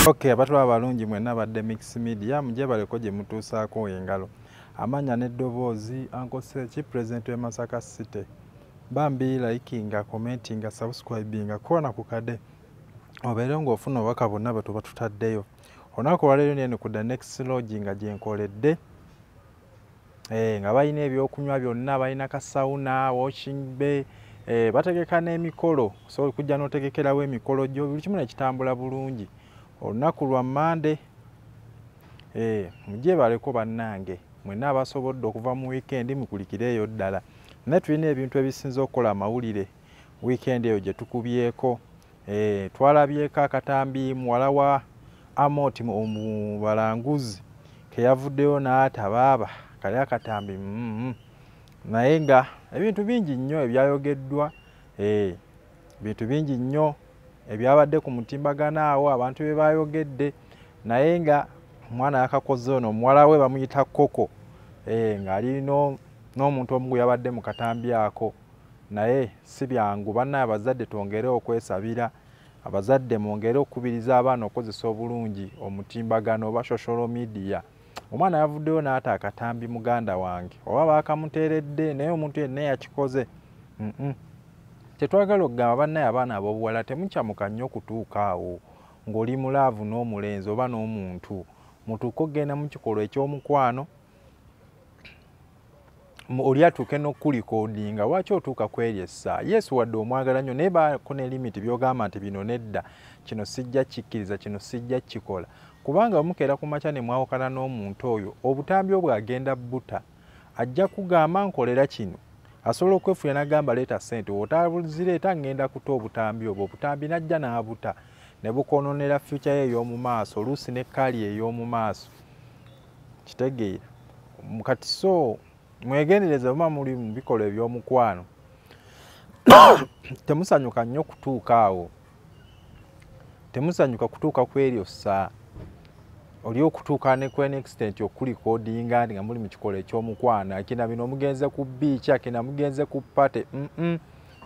Okay, abatulaba abalungi mwenna badde Mix Media, mugyebaleko gye mutuusaako engalo. Amannya n'eddoboozi, Uncle Seki, President w'e Masaka City. Bambi likinga, commentinga, subscribinga, koona ku kade obeere ng'ofuna obubaka bwonna bwe tuba tutaddeyo. Olunaku olwaleero neno ku The Next Lodge nga gye nkoledde, nga balina ebyokunywa byonna, balina ka sauna, washing bay, bategeka n'emikolo, so okujja n'otegekerawo emikolo gyo, buli kimu ne kitambula bulungi. Olunaku lwa Mmande, mugyebaleko bannange mwenna abasobodde okuva mu wiikendi mukulikireeyo ddala. Naye tulina ebintu ebisinze okukola amawulire wiikendi eyo gye tukubyeko. Twalabyeko akatambi muwala wa Amooti omubalanguzi ke yavuddeyo n'ata baaba kali akatambi Naye nga ebintu bingi nnyo ebyayogeddwa, ebintu bingi nnyo ebyabadde ku mutimbagano awo abantu bye bayogedde, naye nga omwana yakakoze ono omuwala we bamuyita Koko, ng'ali n'omuntu omu gwe yabadde mu katambi ako. Naye si byangu bannaye, abazadde twongere okwesabira, abazadde mwongere okukubiriza abaana okukozesa obulungi omutimbagano oba social media. Omwana yavuddeyo n'ata akatambi muganda wange, oba baakamuteeredde, naye omuntu yenna yakikoze. Tetwagala okugamba bannaye abaana ab'obuwala temukyamuka nnyo kutuuka awo ng'oli mu laavu n'omulenzi oba n'omuntu, mutuuke okugenda mu kikolwa eky'omukwano, oli atuuke n'okulikodinga. Lwaki otuuka ku eryo essa? Yesu wadde omwagala nnyo, naye baako ne limiti by'ogamba nti bino nedda, kino sijja kikkiriza, kino sijja kikola. Kubanga bwe mukeera ku makya ne mwawukana n'omuntu oyo, obutambi obwo agenda buta, ajja kugamba nkolera kino. Asobola okwefuya n'agamba leeta ssente, otazireeta ngenda kuta obutambi obwo. Obutambi n'ajja n'abuta ne bukwonoonera future ye ey'omu maaso, oluusi ne career ey'omu maaso. Kitegeera? Kati so mwegendereze oba muli mu bikolwa eby'omukwano, temusanyuka nnyo kutuuka awo, temusanyuka kutuuka ku eryo ssa oli okutuuka ne ku an extent okulikodinga nga muli mu kikolwa eky'omukwano. Akina bino mugenze ku beach, akina mugenze ku party.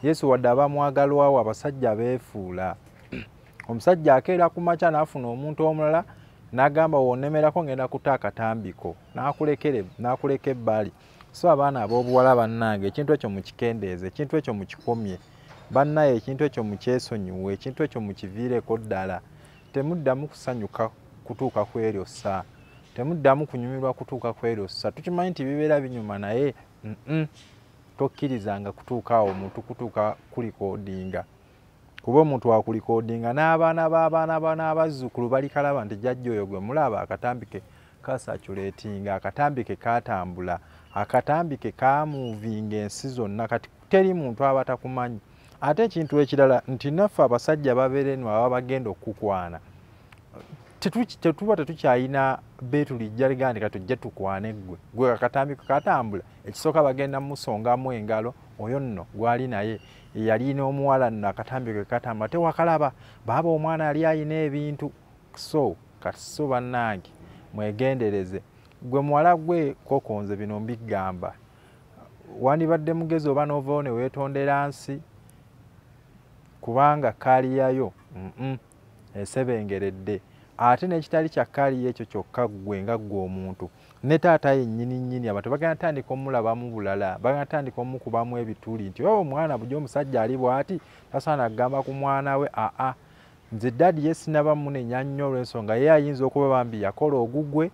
Yesu wadde aba mwagalwawo, abasajja beefuula. Omusajja akeera ku makya n'afuna omuntu omulala n'agamba w'onemerako ngenda kuta akatambiko, n'akulekere n'akuleka ebbali. So abaana ab'obuwala bannange, ekintu ekyo mukikendeeze, ekintu ekyo mukikomye bannaye, ekintu ekyo mukyesonyiwe, ekintu ekyo mukiviireko ddala. Temuddamu kusanyuka kutuuka ku eryo ssa, temuddamu kunyumirwa kutuuka ku eryo ssa. Tukimanyi nti bibeera binyuma, naye tokkirizanga kutuuka awo omuntu kutuuka kulikodinga, kuba omuntu wakulikodinga n'abaana b'abaana ba n'abazzukulu balikalaba nti jjajja oyo gwe mulaba akatambi ke kasaculatinga, akatambi ke katambula, akatambi ke kamuvinga ensi zonna. Kati teri muntu aba takumanyi. Ate ekintu ekirala nti naffe abasajja babeera eno ababa bagenda okukukwana, tetuba tetukyalina beetulijja ligaa nti katujje tukwane ggwe, gwe akatambi katambula. Ekisooka bagenda musongamu engalo, oyo nno gwali naye eyalina omuwala nno akatambi ke katambula tewakalaba, baaba omwana yali ayina ebintu. So kati so bannange mwegendereze. Gwe muwala gwe Koko, nze bino mbigamba, wandibadde mugezi oba n'ovaawo ne weetondera nsi, kubanga career yo esebengeredde. Ate n'ekitali kya career ekyo kyokka, ggwe nga ggwe omuntu ne taata yennyini nnyini, abantu bagenda tandika omulabamu bulala, bagenda tandika omukubamu ebituli nti oba omwana bujja omusajja ali bw'ati tasaana kugamba ku mwana we. Aa, nze daddy ye sinaba munenya nnyo olw'ensonga ye ayinza okuba bambi yakola ogugwe,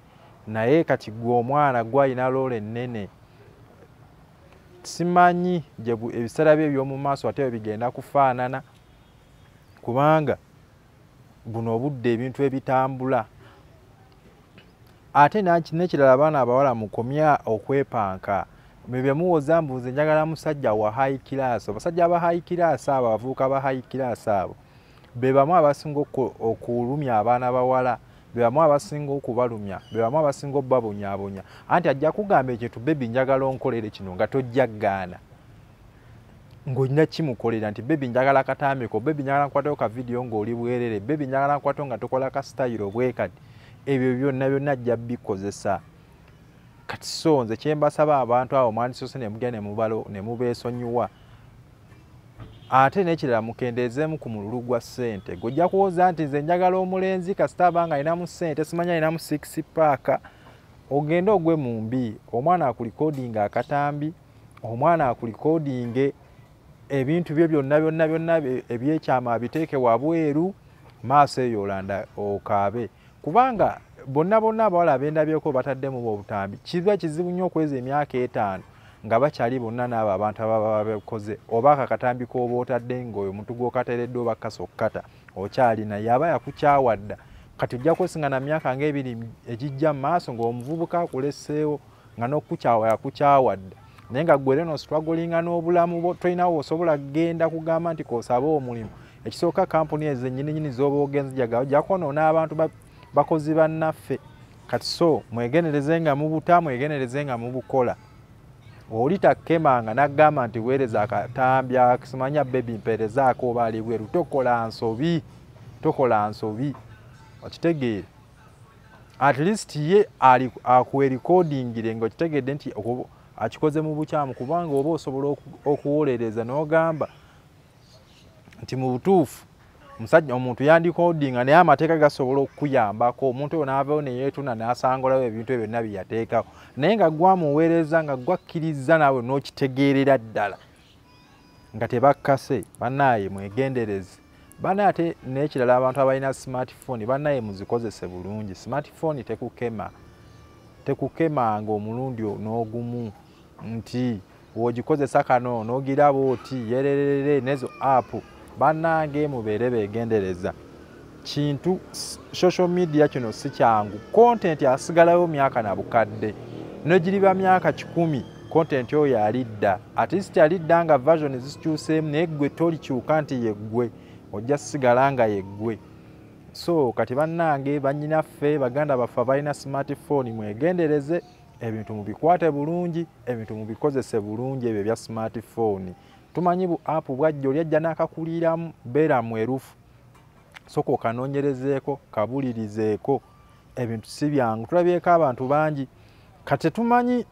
naye kati ggwe omwana gwe alina role ennene. Simanyi gye ebiseera bye eby'omu maaso ate bwe bigenda kufaanana, kubanga buno obudde ebintu ebitambula. Ate n'ekirala, abaana abawala mukomya okwepanka bye muwoza mbu nze njagala musajja wa high class. Abasajja aba high class abo, abavubuka ba high class abo be bamu abasinga okulumya abaana bawala, be bamu abasinga okubalumya, be bamu abasinga obbabonyaabonya. Anti ajja kugamba ekintu, "Baby, njagala onkolere kino," nga tojja ggaana ng'olina kimukolera nti, "Baby, njagala katambiko, baby, njagala nkwateko ka video ng'oli bwerere, baby, njagala nkwateko nga tukola ka style bwe kati." Ebyo byonna byonna ajja bikozesa. Kati so nze kyembasaba, abantu abo mwandisoose ne mugenda ne mubeesonyiwa. Ate n'ekirala, mukendeezeemu ku mululu gwa ssente. Gojja kuwoza nti nze njagala omulenzi kasita abanga alinamu ssente, simanya alinamu six pack, ogende ogwe mu mbi. Omwana akurecordinga akatambi, omwana akurecordinge ebintu bye byonna byonna byonna ebyekyama, abiteeke wabweru maaso eyo, olanda okaabe. Kubanga bonna bonna abawala abendabyeko bataddemu obutambi, kiba kizibu nnyo okweza emyaka 5 nga bakyali bonna n'abo abantu ababa bakoze. Oba akakatambi k'oba otadde ng'oyo omuntu gw'okateereddwa oba kasa okkata okyali naye, aba yakukyawa dda. Kati ojja kwesingana myaka ng'ebiri egijja mu maaso ng'omuvubuka akuleseewo, nga n'okukukyawa yakukyawa dda, naye nga ggwe reno strugglinga n'obulamu bwo, tolinawo osobola kugenda kugamba nti k'osabe omulimu. Ekisooka, kampuni ezo ennyininyini z'oba ogenze jagala ojja kwonoona abantu bakozi bannaffe. Kati so mwegendereze nga mubuta, mwegendereze nga mubukola. Oli takkemanga n'agamba nti weereza akatambi, simanya baby mpeerezaako oba ali bweru. Tokola nsobi, tokola nsobi, okitegeere. At least ye akurecordingire ng'okitegedde nti akikoze mu bukyamu, kubanga oba osobola okuwolereza n'ogamba nti mu butuufu musajja omuntu yandirecordinga, naye amateeka gasobola okukuyambako. Omuntu oyo n'avaayo ne yeetunda n'asangulawo ebintu ebyo byonna bye yateekawo, naye nga gwamuweereza, nga gwakkiriza naawe n'okitegeerera ddala nga tebakkase. Bannaaye mwegendereze bannaye. Ate n'ekirala, abantu abalina smartphone, bannaye muzikozese bulungi. Smartphone tekukema, tekukemanga omulundi n'ogumu nti w'ogikozesa kano n'ogiraba oti yererere nezo app. Bannange mubeere beegendereza. Kintu social media kino si kyangu. Content asigalayo myaka na bukadde, negiriba myaka 100, content oyo alidda. At least alidda nga version zikyuseemu, naye ggwe tolikyuka nti yeggwe, ojja sigala nga yeggwe. So kati bannange, bannyinaffe, baganda baffe abalina smartphone, mwegendereze ebintu, mubikwate bulungi, ebintu mubikozese bulungi. Ebyo ebya smartphone tumanyi bu app bwajja, oli ajja n'akakuliramu. Beera mwerufu, soka okanoonyerezeeko, kabulirizeeko. Ebintu si byangu, tulabyeko abantu bangi. Kati tetumanyi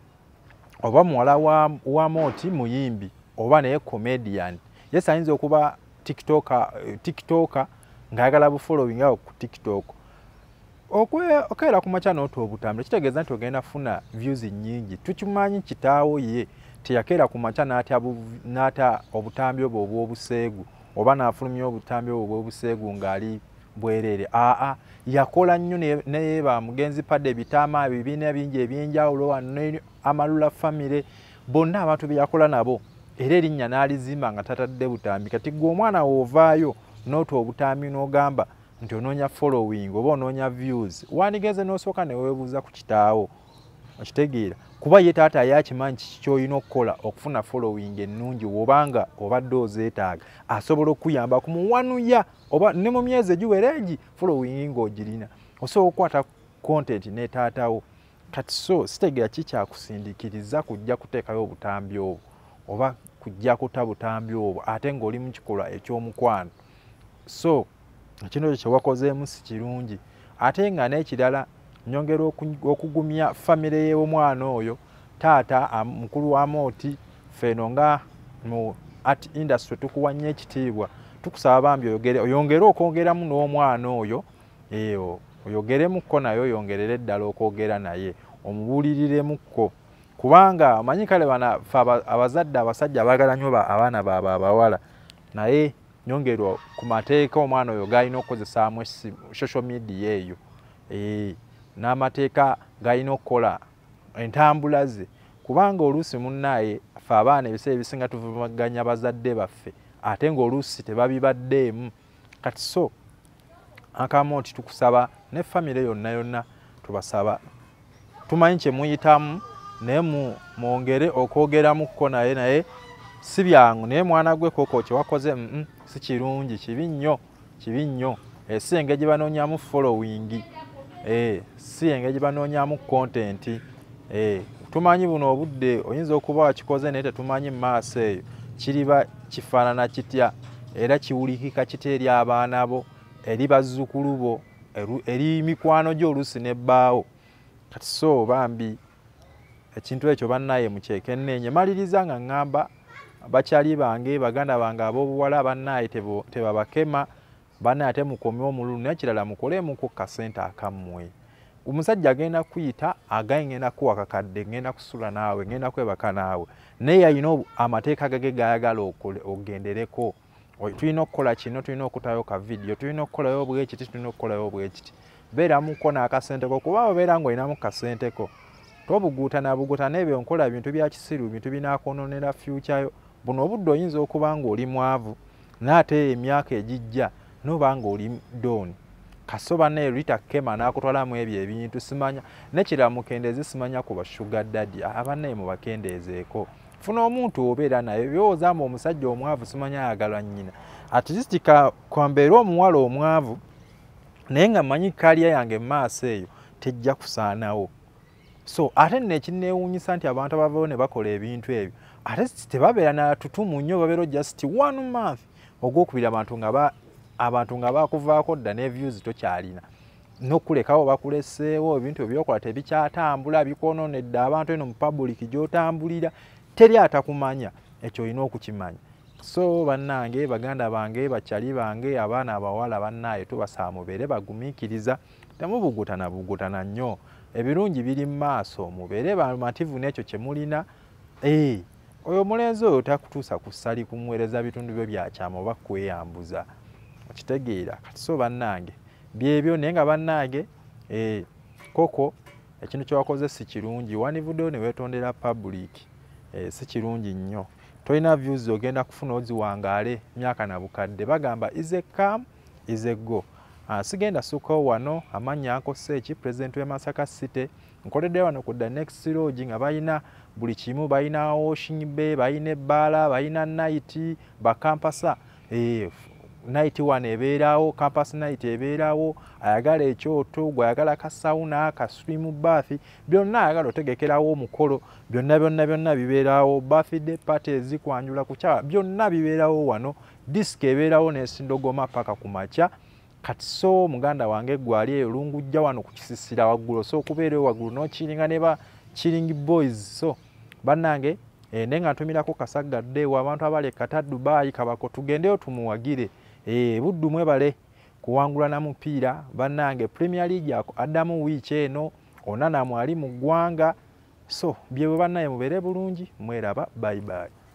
oba muwala wa Moti muyimbi oba naye comedian. Yes, ayinza okuba TikToker ng'ayagala bufollowing awo ku TikTok. Okeera ku makya n'ota obutambi, kitegeeza nti ogenda funa views nnyingi. Tukimanyi kitaawo ye teyakeera ku makya n'ata obutambi obwo obw'obuseegu, oba n'afulumya obutambi obwo obw'obuseegu ng'ali bwereere. Aa, yakola nnyo neye ba mugenzi Padde Ebitaama, ebibiina bingi ebyenjawulo wano, Amalula family, bonna abantu be yakola nabo, era erinnya n'alizimba nga tatadde butambi. Kati gwe omwana woovaayo n'ota obutambi n'ogamba nti onoonya following oba onoonya views, wandigenze n'osooka ne weebuuza ku kitaawo, okitegeera? Kuba ye taata ye akimanyi kiki ky'olina okukola okufuna following ennungi. Wobanga obadde ozeetaaga, asobola okukuyamba kumuwanuya, oba ne mu myezi egiwera egi following ng'ogirina, osobola okukwata content ne taatawo. Kati so sitegeera kikyakusindiikiriza kujja kuteekayo obutambi obwo oba kujja kuta butambi obwo, ate ng'oli mu kikolwa eky'omukwano. So ekintu ekyo kyewakozeemu si kirungi. Ate nga n'ekirala, nyongera okugumya famire y'omwana oyo, taata mukulu wa Moti. Ffeno nga mu art industry tukuwa nnyo ekitiibwa, tukusaba bambi oyogere, oyongere okwongeramu n'omwana oyo, eyo oyogeremukko naye, oyongerere ddala okwogera naye, omubuuliriremukko, kubanga omanyi kale bana ffe abazadde abasajja baagala nnyo abaana baabwe abawala, naye nyongerwa ku mateeka omwana oyo galina okukozesaamu social media eyo, n'amateeka galina okukola entambula ze, kubanga oluusi munnaaye ffe abaana ebiseera ebisinga tuvumaganya bazadde baffe, ate ng'oluusi tebabibaddeemu. Kati so akamu nti tukusaba ne famire yonna yonna, tubasaba, tumanyi kye muyitamu, naye mwongere okwogeramukko naye. Naye si byangu, naye mwana gwe koko kyewakoze si kirungi, kibi nnyo, kibi nnyo. Si engeri gye banoonyamu following, si engeri gye banoonyamu content. Tumanyi buno obudde oyinza okuba wakikoze, naye tetumanyi mu maaso eyo kiriba kifaanana kitya, era kiwulikika kitya eri abaana bo, eri bazzukulu bo, eri mikwano gyo, oluusi nebbaawo. Kati so bambi ekintu ekyo bannaye mukyekenneenye. Maliriza nga ŋŋamba Bakyali bange, baganda bange ab'obuwala, bannaye tebabakema, bannaye ate mukomye omululu. N'ekirala mukoleemuko kasente akammwe. Omusajja agenda kuyita agaye ngenda kuwa kakadde, ngenda kusula naawe, ngenda kwebaka naawe, naye alina amateeka gage gayagala ogendereko. Tulina okukola kino, tulina okutayo ka vidiyo, tulina okukolayo bwekiti, tulina okukolayo bwekiti. Beeramuko n'akasenteko, kuba obeera ng'olinamu kasenteko tobuguutana buguutana ebyo nkola bintu bya kisiru, bintu binaakwononera future yo. Buno obudde oyinza okuba ng'oli mwavu, naye ate emyaka egijja n'oba ng'oli dooni. Kasoba naye Rita Kema n'akutwalamu ebyo ebintu simanya. N'ekirala mukendeeze simanya ku ba sugar daddy, abannaye mubakendeezeeko. Funa omuntu obeera naye, byowooza mbu omusajja omwavu simanya ayagala nnyina. At least kambeere omuwala omwavu naye nga mmanyi kaliya yange mu maaso eyo tejja kusaanawo. So ate nno ekinneewuunyisa nti abantu abavayo ne bakola ebintu ebyo ate tebabeera na tutumu nnyo, babeera just 1 month ogwokubiri abantu nga bakuvaako dda ne views tokyalina, n'okulekawo bakuleseewo, ebintu ebyokola tebikyatambula, bikwonoonedde abantu eno mu public gy'otambulira teri atakumanya, ekyo olina okukimanya. So bannange, baganda bange, bakyali bange, abaana abawala bannaye tubasaba mubeere bagumiikiriza, temubugutana bugutana nnyo, ebirungi biri mu maaso, mubeere bamativu n'ekyo kye mulina. Oyo omulenzi oyo takutuusa ku ssali kumuweereza bitundu byo bya kyama oba kweyambuza, okitegeera. Kati so bannange byebyo, naye nga bannange Koko ekintu kye wakoze si kirungi, wanivuddeyo ne weetondera public, si kirungi nnyo. Tolina views ogenda kufuna oziwangaale myaka na bukadde, bagamba is a come is a go. Sigenda sukkawo wano, amannya ankose eki president w'e Masaka City, nkoledde wano ku The Next Lodge nga balina buli kimu, balina washing bay, balina ebbaala, balina night, bakampasa night wano ebeerawo, campus night ebeerawo, ayagala ekyoto, gwe ayagala ka sauna, ka swim bath, byonna ayagala otegekerawo omukolo, byonna byonna byonna bibeerawo, birthday parties, kwanjula, kukyala, byonna bibeerawo wano, disco ebeerawo n'esindogoma paka ku makya. Kati so muganda wange gwe ali eyo lungujja wano ku kisisira waggulu, osobola okubeera eyo waggulu n'okiringa ne ba Killing Boys. So bannange naye nga ntumirako Kasaggadde ewo abantu abali e Qatar, Dubai, Kabako, tugendeyo tumuwagire. Buddu mwebale kuwangula na mupiira bannange. Premier League addamu wiiki eno, Onana mwali mu ggwanga. So byebwe bannaye, mubeere bulungi, mweraba, bye bye.